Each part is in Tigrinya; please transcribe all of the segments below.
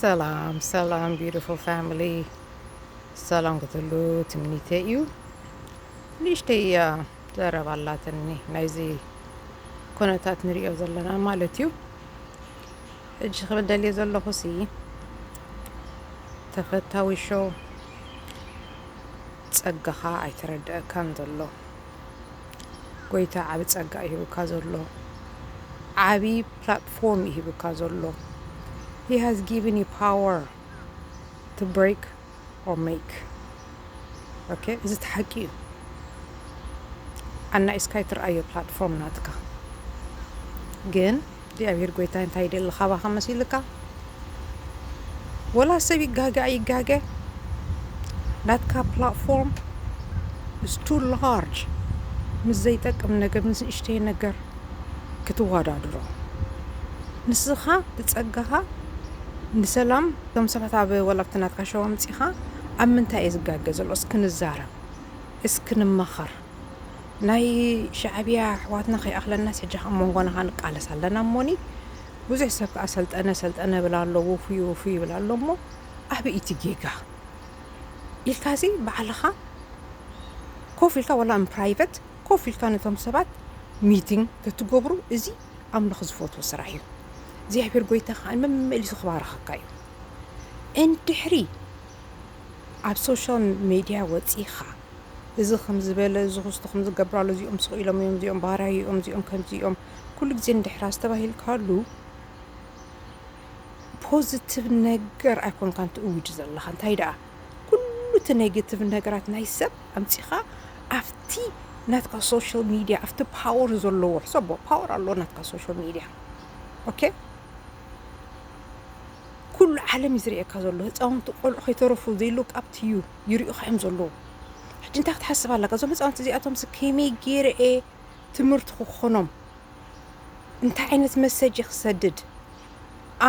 ሰላም ሰላም beautiful family፣ ሰላም ክትህሉ ትምኒተይ እዩ። ንእሽተይ ዘረባ ኣላትኒ ናይዚ ኩነታት ንሪኦ ዘለና ማለት እዩ። ሕጂ ክብል ደልየ ዘለኹ ሲ ተፈታዊ ሾው ጸጋኻ ኣይተረድአካን ዘሎ። ጎይታ ዓቢ ጸጋ ይህብካ ዘሎ፣ ዓቢ platform ይህብካ ዘሎ። He has given you power to break or make. Okay፣ እዚ ተሓቂ እዩ። ኣናኢስካ ይትርኣዮ platform ናትካ። ግን እግዚኣብሔር ጎይታ እንታይ ይደሊ ካባኻ መሲልካ? ወላ ሰብ ይጋገ ኣይጋገ፣ ናትካ platform is too large። ምስ ዘይጠቅም ነገር፣ ምስ ንእሽተይ ነገር ክትወዳድሮ፣ ንስኻ ብጸጋኻ ንሰላም እቶም ሰባት ኣብ ወላብቲ ናትካ ሸው ኣምጺኻ ኣብ ምንታይ እየ ዝጋገ ዘሎ? እስኪ ንዛረብ፣ እስኪ ንመኸር። ናይ ሻዕብያ ኣሕዋትና ከይኣኽለናስ ሕጂ ኣብ መንጎና ንቃለስ ኣለና እሞኒ። ብዙሕ ሰብ ከኣ ሰልጠነ ሰልጠነ ይብል ኣሎ፣ ውፉይ ውፉይ ይብል ኣሎ እሞ ኣበይ እቲ ጌጋ ኢልካሲ ባዕልኻ ኮፍ ኢልካ ዋላ ን private ኮፍ ኢልካ ነቶም ሰባት ሚቲንግ ተትገብሩ፣ እዚ ኣምላኽ ዝፈትዎ ስራሕ እዩ። እግዚኣብሔር ጎይታ ከዓ መመሊሱ ክባረኸካ እዩ። እንድሕሪ ኣብ ሶሻል ሜድያ ወፂኻ እዚ ከም ዝበለ እዚ ክስቶ ከም ዝገብር ኣሎ፣ እዚኦም ስቕ ኢሎም እዮም፣ እዚኦም ባራይ እዮም፣ እዚኦም ከምዚ እዮም፣ ኩሉ ግዜ እንድሕር ኣስተባሂልካሉ ፖዚቲቭ ነገር ኣይኮንካን ትእውጅ ዘለኻ። እንታይ ደኣ ኩሉ እቲ ኔጌቲቭ ነገራት ናይ ሰብ ኣምፂኻ ኣብቲ ናትካ ሶሻል ሚድያ፣ ኣብቲ ፓወር ዘለዎ፣ ሕሰቦ፣ ፓወር ኣለዎ ናትካ ሶሻል ሚድያ። ኦኬ፣ ኩሉ ዓለም እዩ ዝርእየካ ዘሎ። ህፃውንቲ ቆልዑ ከይተረፉ they look up to you፣ ይርእዩኻ እዮም ዘለዉ። ሕጂ እንታይ ክትሓስብ ኣለካ? እዞም ህፃውንቲ እዚኣቶም ከመይ ገይረ እየ ትምህርቲ ክኾኖም? እንታይ ዓይነት መሰጅ ክሰድድ?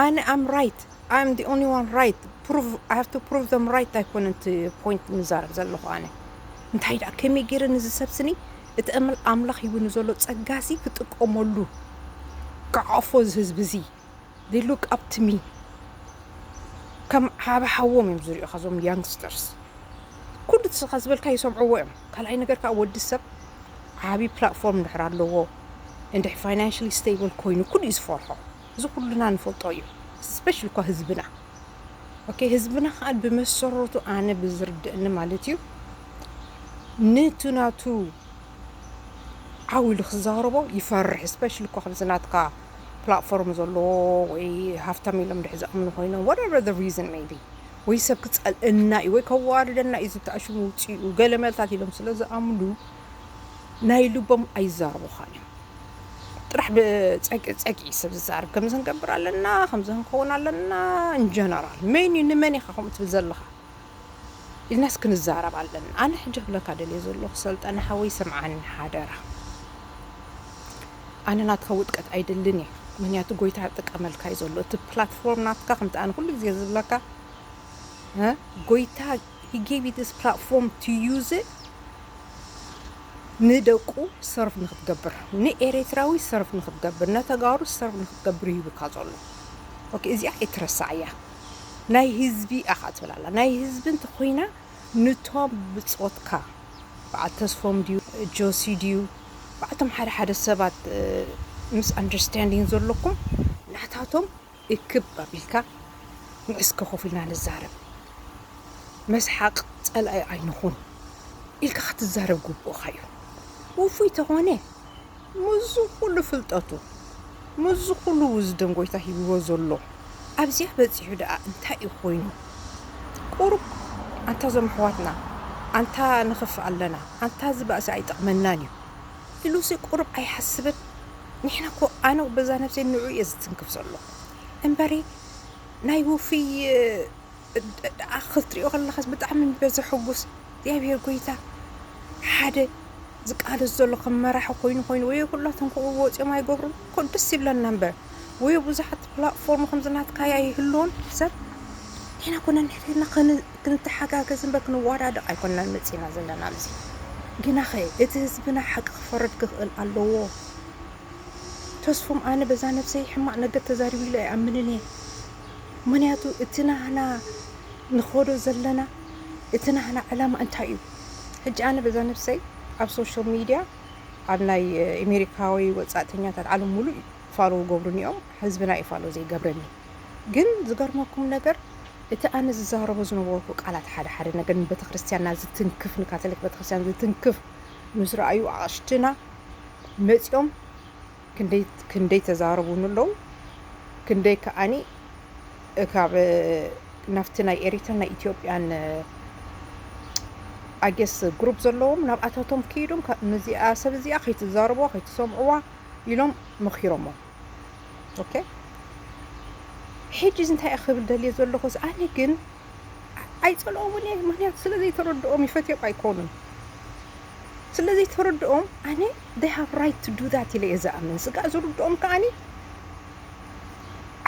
ኣነ I'm right, I'm the only one right, prove, I have to prove them right ኣይኮነን እቲ ፖይንት ምዛረብ ዘለኹ ኣነ። እንታይ ደኣ ከመይ ገይረ ንዚ ሰብ ስኒ እቲ ኣምል-፣ ኣምላኽ ሂቡኒ ዘሎ ጸጋሲ ክጥቀመሉ፣ ክዓፎ እዚ ህዝቢ እዚ። They look up to me። ከም ዓቢ ሓዎም እዮም ዝሪኡኻ እዞም ያንግስተርስ። ኩሉ እቲ ስኻ ዝበልካ ይሰምዕዎ እዮም። ካልኣይ ነገር ከዓ ወዲ ሰብ ዓቢ ፕላትፎርም እንድሕር ኣለዎ፣ እንድሕር ፋይናንሽሊ ስቴብል ኮይኑ ኩሉ እዩ ዝፈርሖ። እዚ ኩሉና ንፈልጦ እዩ። ስፔሻሊ እኳ ህዝብና። ኦኬ፣ ህዝብና ከዓ ብመሰረቱ ኣነ ብዝርድእኒ ማለት እዩ ንቱ ናቱ ዓው ኢሉ ክዛረቦ ይፈርሕ። ስፔሻሊ እኳ ከምዚ ናትካ ፕላትፎርም ዘለዎ ወይ ሃፍታም ኢሎም ድሕ ዝኣምኑ ኮይኖም፣ whatever the reason maybe፣ ወይ ሰብ ክጸልእና እዩ ወይ ከዋርደና እዩ ዝተኣሽሙ ውፅኡ ገለ መልታት ኢሎም ስለ ዝኣምኑ ናይ ልቦም ኣይዛረቡኻን እዮም። ጥራሕ ብጸቂ-፣ ጸቂ ሰብ ዝዛረብ፣ ከምዚ ክንገብር ኣለና፣ ከምዚ ክንከውን ኣለና። ኢንጀነራል መን እዩ ንመን ኢኻ ከምኡ ትብል ዘለኻ ኢልናስ ክንዛረብ ኣለና። ኣነ ሕጂ ክብለካ ደልየ ዘለኹ ሰልጠነ ሓወይ፣ ስምዓኒ ሓደራ። ኣነ ናትካ ውድቀት ኣይደልን እየ፣ ምክንያቱ ጎይታ ጥቀመልካ እዩ ዘሎ። እቲ ፕላትፎርም ናትካ ከምቲ ኣነ ኩሉ ግዜ ዝብለካ፣ እ፣ ጎይታ he gave you this platform to use it ንደቁ ሰርቭ ንክትገብር፣ ንኤርትራዊ ሰርቭ ንክትገብር፣ ነተጋሩ ሰርቭ ንክትገብር ይህብካ ዘሎ። ኦኬ፣ እዚኣ ኣይትረሳዕያ። ናይ ህዝቢ ኣኻ ትብል ኣላ። ናይ ህዝቢ እንተኮይና ንቶም ብጾትካ በዓል ተስፎም ድዩ ጆሲ ድዩ በዓልቶም ሓደ ሓደ ሰባት ምስ ኣንደርስታንዲንግ ዘለኩም ናታቶም እክብ ኣቢልካ ንዕስከ ኮፍ ኢልና ንዛረብ። መስሓቕ ጸላኢ ኣይንኹን ኢልካ ክትዛረብ ግቡእኻ እዩ። ውፉይ ተኾነ ምስዚ ኩሉ ፍልጠቱ፣ ምስዚ ኩሉ ውዝደም ጎይታ ሂብዎ ዘሎ ኣብዚኣ በጺሑ ደኣ እንታይ እዩ ኮይኑ? ቁሩብ ኣንታ እዞም ኣሕዋትና ኣንታ ንኽፍእ ኣለና፣ ኣንታ እዚ ባእሲ ኣይጠቕመናን እዩ ኢሉሲ ቁሩብ ኣይሓስብን? ንሕና እኮ ኣነ በዛ ነብሰይ ንዑ እየ ዝትንክፍ ዘሎ እምበሪ ናይ ውፉይ ደኣ ክትሪኦ ከለኻስ ብጣዕሚ እምበር ዘሐጉስ እግዚኣብሔር ጎይታ ሓደ ዝቃለስ ዘሎ ከም መራሒ ኮይኑ ኮይኑ ወይ ኩላቶም ከምኡ ወፂኦም ኣይገብሩን ኮን ደስ ይብለና እምበር ወይ ብዙሓት ፕላትፎርም ከምዚ ናትካያ ይህልውን ሰብ ኢና ኮነ ንሕና ከን-፣ ክንተሓጋገዝ እምበር ክንዋዳደቕ ኣይኮንናን መፂና ዘለና ኣብዚ ግናኸ እቲ ህዝብና ሓቂ ክፈረድ ክኽእል ኣለዎ ተስፎም ኣነ በዛ ነብሰይ ሕማቕ ነገር ተዛሪቡ ኢለ ኣይኣምንን እየ ምኽንያቱ እቲ ናህና ንኸዶ ዘለና፣ እቲ ናህና ዕላማ እንታይ እዩ? ሕጂ ኣነ በዛ ነብሰይ ኣብ ሶሻል ሚድያ፣ ኣብ ናይ ኣሜሪካዊ ወጻእተኛታት ዓለም ሙሉእ ፋሎ ገብሩኒ እዮም። ህዝብና እዩ ፋሎ ዘይገብረኒ። ግን ዝገርመኩም ነገር፣ እቲ ኣነ ዝዛረቦ ዝነበርኩ ቃላት፣ ሓደ ሓደ ነገር ንቤተክርስትያንና ዝትንክፍ፣ ንካቶሊክ ቤተክርስትያን ዝትንክፍ ምስ ረኣዩ፣ ኣቕሽትና መጺኦም ክንደይ ክንደይ ተዛረቡኒ ኣለዉ። ክንደይ ከኣኒ ካብ ናብቲ ናይ ኤሪትራን ናይ ኢትዮጵያን ኣጌስ ግሩፕ ዘለዎም፣ ናብኣታቶም ከይዶም፣ "ነዚኣ ሰብ እዚኣ ከይትዛረብዋ፣ ከይትሰምዕዋ" ኢሎም መኺሮሞ። ኦኬ፣ ሕጂ እዚ እንታይ እየ ክብል ደልየ ዘለኹስ፣ ኣነ ግን ኣይጸልኦምን እየ። ምኽንያቱ ስለ ዘይተረድኦም ይፈትዮም ኣይኮኑን። ስለ ዘይተረድኦም ኣነ they have right to do that ኢለ እየ ዝኣምን። ስጋዕ ዝርድኦም ከኣኒ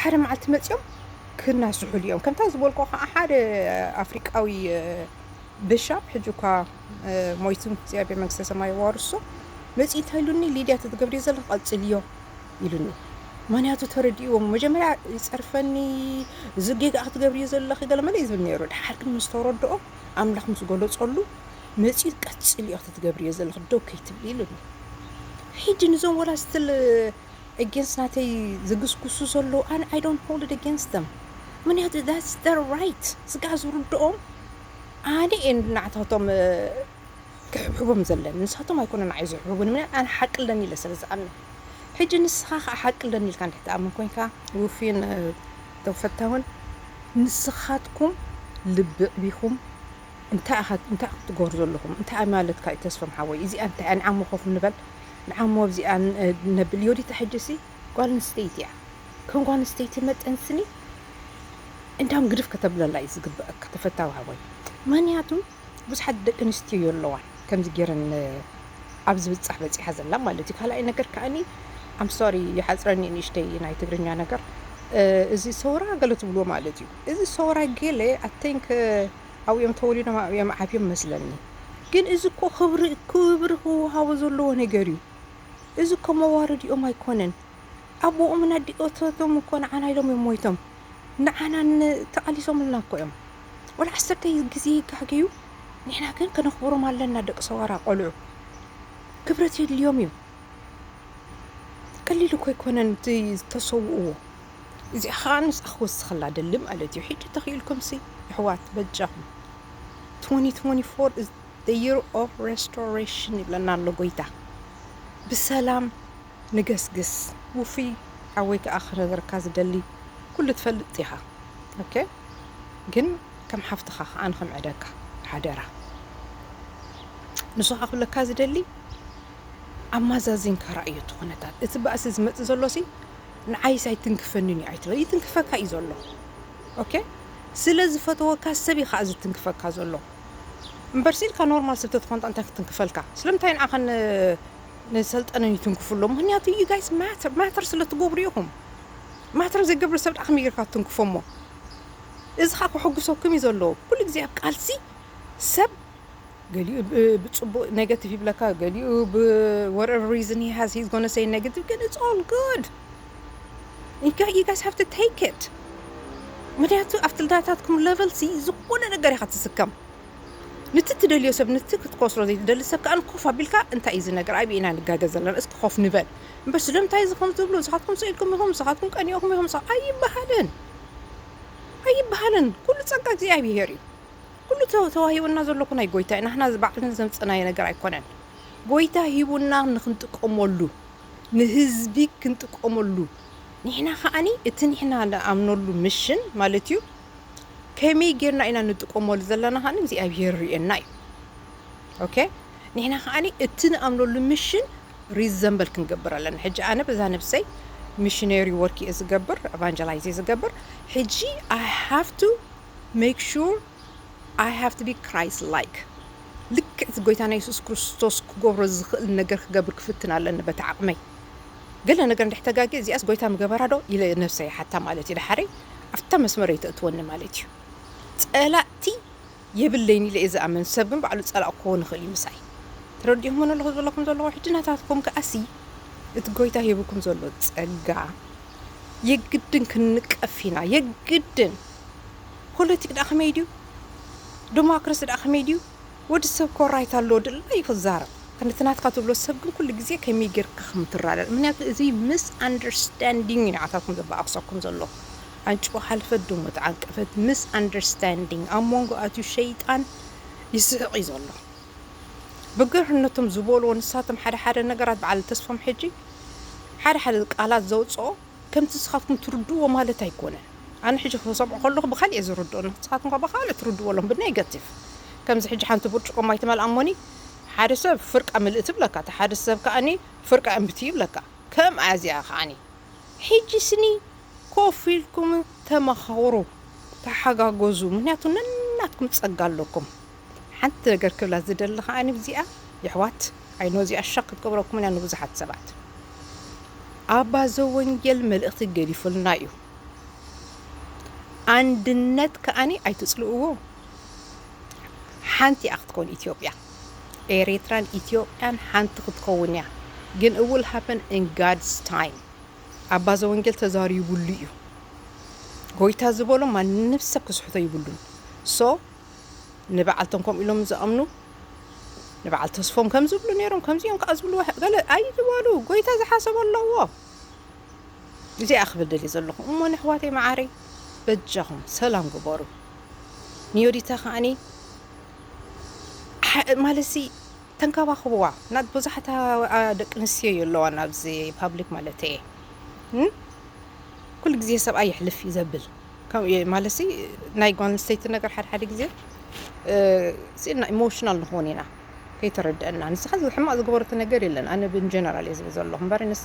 ሓደ መዓልቲ መጺኦም ክናስሑሉ እዮም። ከምታ ዝበልኩ ከዓ ሓደ ኣፍሪቃዊ ብሻፕ፣ ሕጂ እኳ ሞይቱ፣ እግዚኣብሔር መንግስተ ሰማይ የዋርሶ፣ መጺኡ እንታይ ኢሉኒ፣ "ሊድያ፣ እቲ ትገብርዮ ዘለኺ ቀጽልዮ" ኢሉኒ። ምኽንያቱ ተረዲእዎም፣ መጀመርያ ይጸርፈኒ፣ "እዚ ጌጋ ክትገብርዮ ዘለኺ" ገለ መለ እዩ ዝብል ነይሩ። ድሓር ግን ምስ ተረድኦ፣ ኣምላኽ ምስ ገለጸሉ መጺኡ፣ "ቀጽልዮ እቲ ትገብርዮ ዘለኺ፣ ደው ከይትብሊ" ኢሉኒ። ሕጂ ንዞም ወላ ስትል ኤጌንስት ናተይ ዝግስግሱ ዘለዉ፣ ኣነ I don't hold it against them። ምኽንያቱ that's their right። ስጋ ዝርድኦም ኣነ እየ ንዓታቶም ክሕብሕቦም ዘለኒ፣ ንሳቶም ኣይኮነ ንዓይ ዝሕብሕቡኒ። ምኽንያቱ ኣነ ሓቂ ኣለኒ ኢለ ስለ ዝኣምን። ሕጂ ንስኻ ከዓ ሓቂ ኣለኒ ኢልካ እንድሕር ትኣምን ኮንካ፣ ውፊን ተፈታውን፣ ንስኻትኩም ልቢ ዕቢኹም እንታይ ኢኻ እንታይ ኢኻ ትገብሩ ዘለኹም? እንታይ ማለትካ እዩ ተስፎም ሓወይ? እዚኣ እንታይ እያ? ንዓሞ ኮፍ ንበል፣ ንዓሞ ኣብዚኣ ን- ነብል። ዮዲት ሕጂ ሲ ጓል ኣንስተይቲ እያ። ከም ጓል ኣንስተይቲ መጠን ስኒ እንዳም ግድፍ ከተብለላ እዩ ዝግበአካ ተፈታዊ ሓወይ። ምኽንያቱ ብዙሓት ደቂ ኣንስትዮ የለዋን ከምዚ ገይረን ኣብ ዝብጻሕ በጺሓ ዘላ ማለት እዩ። ካልኣይ ነገር ከኣኒ፣ I'm sorry፣ ይሓጽረኒ ንእሽተይ ናይ ትግርኛ ነገር፣ እዚ ሰውራ ገለ ትብልዎ ማለት እዩ። እዚ ሰውራ ገለ I think ኣብኡ እዮም ተወሊዶም፣ ኣብኡ እዮም ዓብዮም መስለኒ። ግን እዚ እኮ ክብሪ ክብሪ ክወሃቦ ዘለዎ ነገር እዩ። እዚ እኮ መዋረዲኦም ኣይኮነን። ኣቦኦምን ኣዲኦቶቶም እኮ ንዓና ኢሎም እዮም ሞይቶም። ንዓና ን- ተቓሊሶምልና እኮ እዮም። ወላ ዓሰርተ ግዜ ይጋገዩ፣ ንሕና ግን ከነኽብሮም ኣለና። ደቂ ሰዋራ ቆልዑ ክብረት የድልዮም እዩ። ቀሊል እኮ ኣይኮነን እቲ ዝተሰውእዎ። እዚኣ ከዓ ንስኣ ክወስኸላ ደሊ ማለት እዩ። ሕጂ ተኽኢልኩም ሲ ኣሕዋት በጃኹም። twenty twenty-four is the year of restoration ይብለና ኣሎ ጎይታ። ብሰላም ንገስግስ። ውፉይ ሓወይ ከዓ ክነግረካ ዝደሊ፣ ኩሉ ትፈልጥ ኢኻ። ኦኬ፣ ግን ከም ሓፍትኻ ከዓ ንኸምዕደካ ሓደራ። ንሱ ከዓ ክብለካ ዝደሊ፣ ኣማዛዚንካ ረኣዮ እቲ ኩነታት። እቲ ባእሲ ዝመጽእ ዘሎ ሲ ንዓይስ ኣይትንክፈንን እዩ ኣይትበል፣ ይትንክፈካ እዩ ዘሎ። ኦኬ፣ ስለ ዝፈተወካ ሰብ እዩ ከዓ ዝትንክፈካ ዘሎ። እምበር ሲ ኢልካ ኖርማል ሰብ ተትኾን እንታይ ክትንክፈልካ? ስለምንታይ ንዓኸን ንሰልጠነን ይትንክፉ ኣሎ? ምኽንያቱ you guys matter፣ ማተር ስለ ትገብሩ ኢኹም። ማተር ዘይገብር ሰብ ደኣ ከመይ ጌርካ ትንክፎ እሞ? እዚ ኸዓ ክሕጉሰኩም እዩ ዘለዎ። ኩሉ ግዜ ኣብ ቃልሲ ሰብ ገሊኡ ብ- ብጽቡቕ ኔጋቲቭ ይብለካ፣ ገሊኡ ብ whatever reason he has, he's gonna say negative, ግን it's all good. You guys, you guys have to take it. ምክንያቱ ኣብቲ ልዳታትኩም ሌቨል ሲ ዝኾነ ነገር ኢኻ ትስከም። ንቲ ትደልዮ ሰብ፣ ንቲ ክትኮስሮ ዘይትደሊ ሰብ ከኣ ኮፍ ኣቢልካ፣ እንታይ እዩ እዚ ነገር? ኣበይ ኢና ንጋገ ዘለና? እስኪ ኮፍ ንበል። እምበር ስለምንታይ እዚ ከም ትብሉ፣ ንስኻትኩም ስኢልኩም ኢኹም፣ ንስኻትኩም ቀኒኦኹም ኢኹም፣ ንስኻ- ኣይበሃልን። ኣይበሃልን። ኩሉ ጸጋ እግዚኣብሔር እዩ። ኩሉ ተው- ተዋሂቡና ዘሎ እኮ ናይ ጎይታ እዩ። ናህና ባዕልና ዘምጽእናዮ ነገር ኣይኮነን። ጎይታ ሂቡና ንክንጥቀመሉ፣ ንህዝቢ ክንጥቀመሉ። ንሕና ከኣኒ እቲ ንሕና ንኣምነሉ ምሽን ማለት እዩ፣ ከመይ ጌርና ኢና ንጥቀመሉ ዘለና ከኣኒ እግዚኣብሔር ርእየና እዩ። ኦኬ፣ ንሕና ከኣኒ እቲ ንኣምነሉ ምሽን ሪዘምበል ክንገብር ኣለና። ሕጂ ኣነ በዛ ነብሰይ ሚሽነሪ ወርክ እየ ዝገብር፣ ኤቫንጀላይዝ እየ ዝገብር። ሕጂ I have to make sure I have to be Christ like። ልክዕ እቲ ጎይታና የሱስ ክርስቶስ ክገብሮ ዝኽእል ነገር ክገብር ክፍትን ኣለኒ በቲ ዓቕመይ። ገለ ነገር እንድሕር ተጋግየ፣ እዚኣስ ጎይታ ምገበራ ዶ ኢለ ነብሰይ ሓታ ማለት እዩ። ድሓረይ ኣብታ መስመር ኣይተእትወኒ ማለት እዩ። ጸላእቲ የብለይን ኢለ እየ ዝኣምን። ሰብ ግን ባዕሉ ጸላእ ክኸውን ይኽእል እዩ ምሳይ። ተረዲኹም ኣለኹ ዝበለኩም ዘለኹ። ሕጂ ናታትኩም ከኣሲ እቲ ጎይታ ሂቡኩም ዘሎ ጸጋ የግድን ክንንቀፍ ኢና። የግድን። ፖለቲክ ደኣ ከመይ ድዩ? ዲሞክራሲ ደኣ ከመይ ድዩ? ወዲ ሰብ ኮራይት ኣለዎ፣ ድላዩ ክዛረብ። ክንዲ ናትካ ትብሎ ሰብ ግን ኩሉ ግዜ ከመይ ጌርካ ከም ትረዳእ። ምክንያቱ እዚ ምስ ኣንደርስታንዲንግ እዩ ንዓታትኩም ዘባኣኽሰኩም ዘሎ። ኣንጭዋ ሓልፈት ድሙ ተዓንቀፈት። ምስ ኣንደርስታንዲንግ ኣብ መንጎ ኣትዩ ሸይጣን ይስሕቕ እዩ ዘሎ። ብግርህነቶም ዝበልዎ ንሳቶም ሓደ ሓደ ነገራት በዓል ተስፎም ሕጂ ሓደ ሓደ ቃላት ዘውፅኦ ከምቲ ንስኻትኩም ትርድእዎ ማለት ኣይኮነን። ኣነ ሕጂ ክሰምዖ ከለኹ ብኻልእ እየ ዝርድኦ፣ ንስኻትኩም ከ ብኻልእ ትርድእዎ ኣለኹም ብኔጋቲቭ። ከምዚ ሕጂ ሓንቲ ብርጭቆ ማይ ትመልኣ እሞኒ ሓደ ሰብ ፍርቃ ምልእቲ ይብለካ፣ እቲ ሓደ ሰብ ከኣኒ ፍርቃ እምብቲ ይብለካ። ከምኣ እዚኣ ከኣኒ ሕጂ ስኒ ኮፍ ኢልኩም ተመኻኽሩ፣ ተሓጋገዙ። ምክንያቱ ነናትኩም ጸጋ ኣለኩም። ሓንቲ ነገር ክብላ ዝደሊ ከኣኒ ብዚኣ የሕዋት፣ ኣይኖ እዚኣ ሸክ ክትገብረኩም እያ ንብዙሓት ሰባት። ኣባ ዘወንጌል መልእኽቲ ገዲፉልና እዩ። ኣንድነት ከኣኒ ኣይትጽልእዎ። ሓንቲ እያ ክትከውን ኢትዮጵያ። ኤሪትራን ኢትዮጵያን ሓንቲ ክትከውን እያ። ግን it will happen in God's time። ኣባ ዘወንጌል ተዛሪቡሉ እዩ። ጎይታ ዝበሎ ማንም ሰብ ክስሕቶ ይብሉን። So ንበዓልቶም ከምኡ ኢሎም ዝኣምኑ ንበዓል ተስፎም ከም ዝብሉ ነይሮም፣ ከምዚ እዮም ከዓ ዝብሉ፣ ገለ ኣይትበሉ። ጎይታ ዝሓሰቦ ኣለዎ። እዚኣ ክብል ደልየ ዘለኹ። እሞ ንኣሕዋተይ መዓረይ በጃኹም ሰላም ግበሩ። ንዮዲታ ከዓኒ ሓ-፣ ማለትሲ ተንከባኽብዋ። ናት ብዙሓት ኣ-፣ ኣ-፣ ደቂ ኣንስትዮ እዩ ኣለዋ ናብዚ ፓብሊክ ማለት እየ። እም? ኩሉ ግዜ ሰብኣይ የሕልፍ እዩ ዘብል። ከም-፣ የ-፣ ማለትሲ ናይ ጓል ኣንስተይቲ ነገር ሓደ ሓደ ግዜ፣ እ፣ ስኢልና ኢሞሽናል ንኸውን ኢና። ከይተረድአና። ንስኻ ሕማቕ ዝገበረቶ ነገር የለን። ኣነ ብን ጀነራል እየ ዝብል ዘለኹ። እምበር ንሳ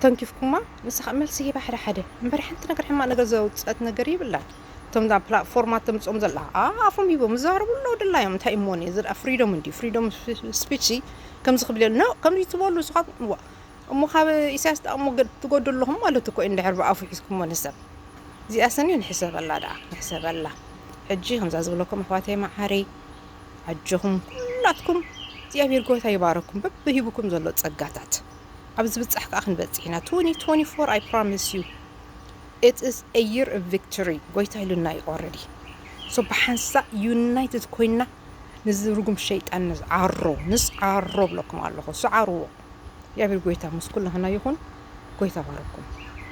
ተንኪፍኩማ፣ ንሳ ከዓ መልሲ ሂባ ሓደ ሓደ። እምበር ሓንቲ ነገር ሕማቕ ነገር ዘውፅአት ነገር የብላን። እቶም ዳ ፕላትፎርማት ተምፅኦም ዘላ፣ ኣ-፣ ኣፎም ሂቦም ዝዛረቡ ኣለዉ ድላዮም። እንታይ እሞኒ? እዚ ደኣ ፍሪዶም እንድዩ። ፍሪዶም ስፒች ከምዚ ክብል የለ። ኖ፣ ከምዚ ትበሉ ንስኻትኩም፣ እዋ። እሞ ካብ ኢሳያስ ደኣ እሞ ገ-፣ ትጎዱ ኣለኹም ማለት እኮ እዩ፣ እንድሕር ብኣፉ ሒዝኩሞ ንሰብ። እዚኣ ሰኒ ንሕሰበላ ደኣ፣ ንሕሰበላ። ሕጂ ከምዛ ዝብለኩም ኣሕዋተይ መዓረይ፣ ኣጆኹም ኩላትኩም፣ እግዚኣብሔር ጎይታ ይባረኩም በብሂቡኩም ዘሎ ጸጋታት። ኣብ ዝብጻሕ ከኣ ክንበጽሕ ኢና። Twenty twenty-four, I promise you, it is a year of victory። ጎይታ ኢሉና እዩ already። So ብሓንሳእ ዩናይትድ ኮይና ንዚ ርጉም ሸይጣን ንዓሮ፣ ንስዓሮ ብለኩም ኣለኹ። ስዓርዎ። እግዚኣብሔር ጎይታ ምስ ኩላህና ይኹን። ጎይታ ባረኩም።